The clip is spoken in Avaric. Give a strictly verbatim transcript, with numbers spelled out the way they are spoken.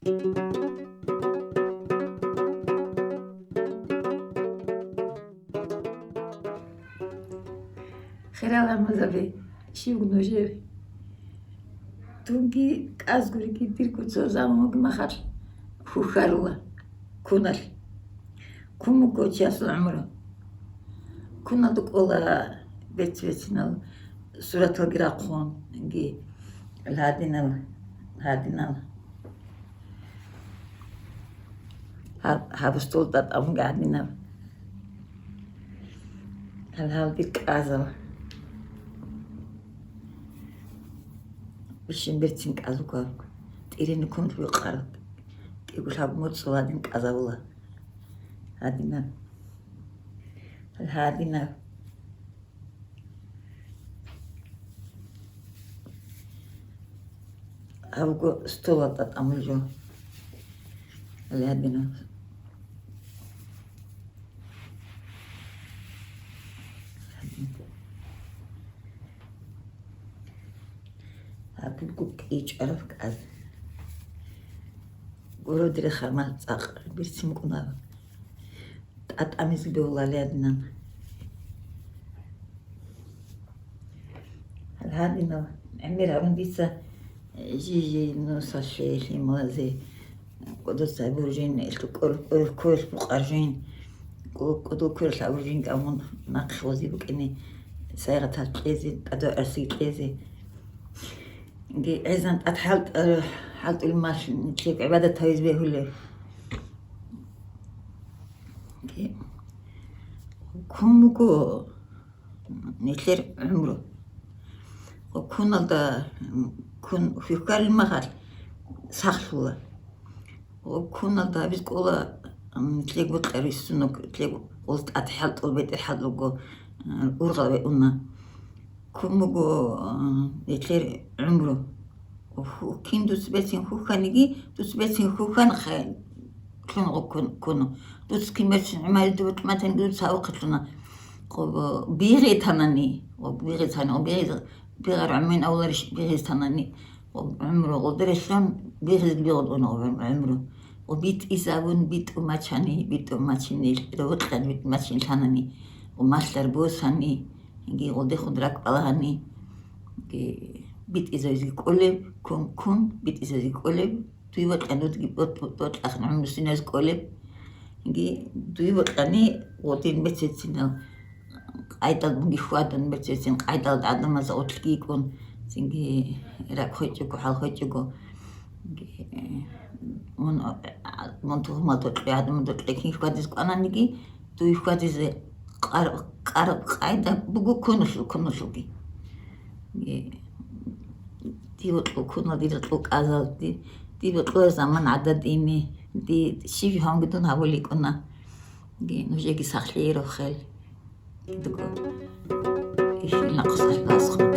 Хирал гӀамрузаби, щиб нужер? Дунги кӀазгуриги дирго цо заман вугеб мехалъ хьухьарула куналъ. Кумуго чиясул гӀумру. Куналда кӀола беци-бецинал сураталги рахъун, гьанги гьадинал, гьадинал. Гьаб-, гьаб стол тӀатӀамун гьадинаб. Гьал-гьалбир кӀазал. Бищун берцин кӀазуго. ТӀиринукун вукъараб. КӀиго лъабго моцӀ гьадин кӀазавула. Гьадинаб. Гьал гьадинаб. Гьабго столалда тӀамул жо. Гьале гьадинаб. Гьаб буго кӀичӀараб кӀаз. Гуро, дир ханал цӀакъ бицин кӀунаб. ТӀатӀамизе бегьуларин гьадинан. Гьадинал гӀемер гьабун дица жий-жий нусалъе, лъималазе, кӀодо цайбуржин, кӀор-, кӀор-, кӀоролъ букъаржин, кӀо-, кӀодо кӀоролъ абуржин, гьабун нахъе гъозе букӀине, сайгъатал кьезе, тӀадегӀан гӀасиги кьезе. Ге, гӀезан тӀад хӀалтӀа-, хӀалтӀулеб мехалъ нилъее гӀибадат гьабизе бегьулеб. Ге, ккун буго нилъер гӀумру. Ккуналда, ккун хьухьараб мехалъ сахлъула. Ккуналда гьабиз кӀола, м, лъего къерисунаб, лъего къоялъ тӀад хӀалтӀул бетӀер хӀалтӀуго, м, ургъалде уна. Ккун буго, м, нилъер гӀумру. Ху-, кин дуц берцин хьухьаниги, дуц берцин хьухьана хай-, лъугӀун ккун-, ккуна. Дуц кин берцин гӀумари дуб батани, дуца авухъе лъуна. Къо-, бигьи танани, ва бигьи тани, ва бигьи, бигьар гӀумин авларищ бигьи танани. ГӀумру гъодерелъун бигьизги бигьун гӀумру. Ва битӀизабун битӀун бачани, битӀун бачинел, рокьан битӀун бачин лъанани, ва малъар босани, гьанги гъодехун ракӀ балагьани, гьанги битӀизабизги кӀолеб, ккун, ккун битӀизабизги кӀолеб, дуе бокьани дуцги бо-, бо-, бокьахъин гӀумру синаз кӀолеб, гьанги дуе бокьани гъодин бецецинал къайдал буги хьвадун берцецин, къайдал гӀадамаз гъорлъги йикӀун, цинги ракӀ хвечӀого, хӀал хвечӀого, мун, мун тухумал докье, гӀадамал докье кин хьвадиз кӀвананиги, дуе хьвадизе къар-, къар-, къайда буго ккунулъул, ккунулъулги. Дие кьуккуна, дир кьукӀазал, ди-, дие кьугӀа заман гӀададине, ди щиб гьанги дун гьабуликӀуна. Ди нужеги сахлъиеро хел. Дуго. Ишин нахъсалласхъун.